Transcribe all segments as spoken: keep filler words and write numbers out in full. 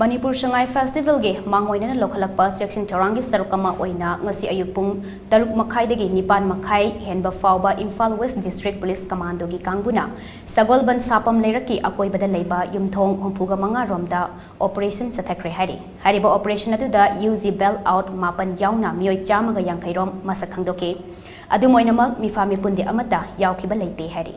ꯃꯅꯤꯄꯨꯔ ꯁꯉꯥꯏ ꯐꯦꯁꯇꯤꯚꯦꯜꯒꯤ ꯃꯥꯡꯑꯣꯏꯅꯅ ꯂꯧꯈꯠꯂꯛꯄ ꯆꯦꯛꯁꯤꯟ ꯊꯧꯔꯥꯡꯒꯤ ꯁꯔꯨꯛ ꯑꯃ ꯑꯣꯏꯅ ꯉꯁꯤ ꯑꯌꯨꯛ ꯄꯨꯡ ꯇꯔꯨꯛ ꯃꯈꯥꯏꯗꯒꯤ ꯅꯤꯄꯥꯟ ꯃꯈꯥꯏ ꯍꯦꯟꯕ ꯐꯥꯎꯕ ꯏꯝꯐꯥꯜ ꯋꯦꯁ ꯗꯤꯁꯇ꯭ꯔꯤꯛ ꯄꯨꯂꯤꯁ ꯀꯃꯥꯟꯗꯣꯒꯤ ꯀꯥꯡꯕꯨꯅ ꯁꯒꯣꯜꯕꯟ ꯁꯥꯄꯝ ꯂꯩꯔꯛꯀꯤ ꯑꯀꯣꯏꯕꯗ ꯂꯩꯕ ꯌꯨꯝꯊꯣꯡ ꯍꯨꯝꯐꯨꯒ ꯃꯉꯥ ꯔꯣꯝꯗ ꯑꯣꯄꯔꯦꯁꯟ ꯆꯠꯊꯈ꯭ꯔꯦ ꯍꯥꯏꯔꯤ꯫ ꯍꯥꯏꯔꯤꯕ ꯑꯣꯄꯔꯦꯁꯟ ꯑꯗꯨꯗ ꯌꯨ ꯖꯤ ꯕꯦꯜ ꯑꯥꯎꯠ ꯃꯥꯄꯟ ꯌꯥꯎꯅ ꯃꯤꯑꯣꯏ ꯆꯥꯝꯃꯒ ꯌꯥꯡꯈꯩ ꯔꯣꯝ ꯃꯁꯛ ꯈꯪꯗꯣꯛꯈꯤ꯫ ꯑꯗꯨꯝ ꯑꯣꯏꯅꯃꯛ ꯃꯤꯐꯥ ꯃꯤꯄꯨꯟꯗꯤ ꯑꯃꯠꯇ ꯌꯥꯎꯈꯤꯕ ꯂꯩꯇꯦ ꯍꯥꯏꯔꯤ꯫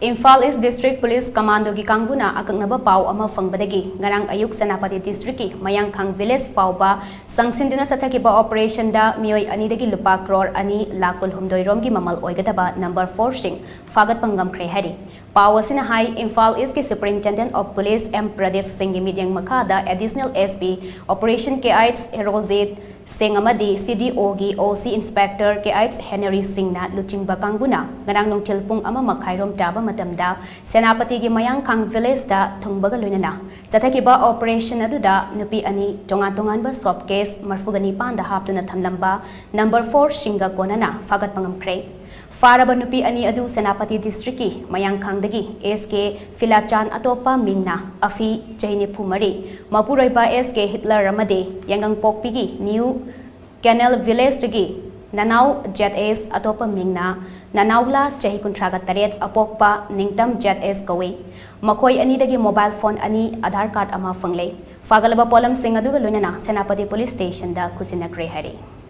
ꯏꯝꯐꯥꯜ ꯏꯁ ꯗꯤꯁꯇ꯭ꯔꯤꯛ ꯄꯨꯂꯤꯁ ꯀꯃꯥꯟꯗꯣꯒꯤ ꯀꯥꯡꯕꯨꯅ ꯑꯀꯛꯅꯕ ꯄꯥꯎ ꯑꯃ ꯐꯪꯕꯗꯒꯤ ꯉꯔꯥꯡ ꯑꯌꯨꯛ ꯁꯦꯅꯥꯄꯇꯤ ꯗꯤꯁꯇ꯭ꯔꯤꯛꯀꯤ ꯃꯌꯥꯡꯈꯥꯡ ꯚꯤꯂꯦꯖ ꯐꯥꯎꯕ ꯆꯪꯁꯤꯟꯗꯨꯅ ꯆꯠꯊꯈꯤꯕ ꯑꯣꯄꯔꯦꯁꯟꯗ ꯃꯤꯑꯣꯏ ꯑꯅꯤꯗꯒꯤ ꯂꯨꯄꯥ ꯀ꯭ꯔꯣꯔ ꯑꯅꯤ ꯂꯥꯈ ꯀꯨꯟꯍꯨꯝꯗꯣꯏ ꯔꯣꯝꯒꯤ ꯃꯃꯜ ꯑꯣꯏꯒꯗꯕ ꯅꯝꯕꯔ ꯐꯣꯔꯁꯤꯡ ꯐꯥꯒꯠꯄ ꯉꯝꯈ꯭ꯔꯦ ꯍꯥꯏꯔꯤ꯫ ꯄꯥꯎ ꯑꯁꯤꯅ ꯍꯥꯏ, ꯏꯝꯐꯥꯜ ꯏꯁꯀꯤ superintendent of police M Pradeep ꯁꯤꯡꯒꯤ ꯃꯤꯠꯌꯦꯡ ꯃꯈꯥꯗ ꯑꯦꯗꯤꯁꯅꯦꯜ ꯑꯦꯁ ꯄꯤ ꯑꯣꯄꯔꯦꯁꯟ ꯀꯦ ꯑꯩꯆ ꯍꯦꯔꯣꯖꯤꯠ ꯁꯤꯡ ꯑꯃꯗꯤ ꯁꯤ ꯗꯤ ꯑꯣꯒꯤ ꯑꯣ ꯁꯤ ꯏꯟꯁꯄꯦꯛꯇꯔ ꯀꯦ ꯑꯩꯆ ꯍꯦꯅꯔꯤ ꯁꯤꯡꯅ ꯂꯨꯆꯤꯡꯕ ꯀꯥꯡꯕꯨꯅ ꯉꯔꯥꯡ ꯅꯨꯡꯊꯤꯜ ꯄꯨꯡ ꯑꯃ ꯃꯈꯥꯏꯔꯣꯝ ꯇꯥꯕ ꯃꯇꯝꯗ ꯁꯦꯅꯥꯄꯇꯤꯒꯤ ꯃꯌꯥꯡꯈꯥꯡ ꯚꯤꯂꯦꯖꯇ ꯊꯨꯡꯕꯒ ꯂꯣꯏꯅꯅ ꯆꯠꯊꯈꯤꯕ ꯑꯣꯄꯔꯦꯁꯟ ꯑꯗꯨꯗ ꯅꯨꯄꯤ ꯑꯅꯤ ꯇꯣꯉꯥꯟ ꯇꯣꯉꯥꯟꯕ ꯁꯣꯞ ꯀꯦꯁ ꯃꯔꯐꯨꯒ ꯅꯤꯄꯥꯟꯗ ꯍꯥꯞꯇꯨꯅ ꯊꯝꯂꯝꯕ ꯅꯝꯕꯔ ꯐꯣꯔꯁꯤꯡꯒ ꯀꯣꯟꯅꯅ ꯐꯥꯒꯠꯄ ꯉꯝꯈ꯭ꯔꯦ꯫ ꯐꯥꯔꯕ ꯅꯨꯄꯤ ꯑꯅꯤ ꯑꯗꯨ ꯁꯦꯅꯥꯄꯇꯤ ꯗꯤꯁꯇ꯭ꯔꯤꯛꯀꯤ ꯃꯌꯥꯡꯈꯥꯡꯗꯒꯤ ꯑꯦꯁ ꯀꯦ ꯐꯤꯂꯥꯆꯥꯟ ꯑꯇꯣꯞꯄ ꯃꯤꯡꯅ ꯑꯐꯤ ꯆꯍꯤ ꯅꯤꯐꯨ ꯃꯔꯤ, ꯃꯄꯨꯔꯣꯏꯕ ꯑꯦꯁ ꯀꯦ ꯍꯤꯠꯂꯔ ꯑꯃꯗꯤ ꯌꯥꯏꯉꯪꯄꯣꯛꯄꯤꯒꯤ ꯅ꯭ꯌꯨ ꯀꯦꯅꯦꯜ ꯚꯤꯂꯦꯖꯇꯒꯤ ꯅꯅꯥꯎ ꯖꯦꯠ ꯑꯦꯁ ꯑꯇꯣꯞꯄ ꯃꯤꯡꯅ ꯅꯅꯥꯎꯂꯥ ꯆꯍꯤ ꯀꯨꯟꯊ꯭ꯔꯥꯒ ꯇꯔꯦꯠ ꯑꯄꯣꯛꯄ ꯅꯤꯡꯇꯝ ꯖꯦꯠ ꯑꯦꯁ ꯀꯧꯏ꯫ ꯃꯈꯣꯏ ꯑꯅꯤꯗꯒꯤ ꯃꯣꯕꯥꯏꯜ ꯐꯣꯟ ꯑꯅꯤ, ꯑꯙꯥꯔ ꯀꯥꯔꯗ ꯑꯃ ꯐꯪꯂꯦ꯫ ꯐꯥꯒꯠꯂꯕ ꯄꯣꯠꯂꯝꯁꯤꯡ ꯑꯗꯨꯒ ꯂꯣꯏꯅꯅ ꯁꯦꯅꯥꯄꯇꯤ ꯄꯨꯂꯤꯁ ꯁ꯭ꯇꯦꯁꯟꯗ ꯈꯨꯠꯁꯤꯟꯅꯈ꯭ꯔꯦ ꯍꯥꯏꯔꯤ꯫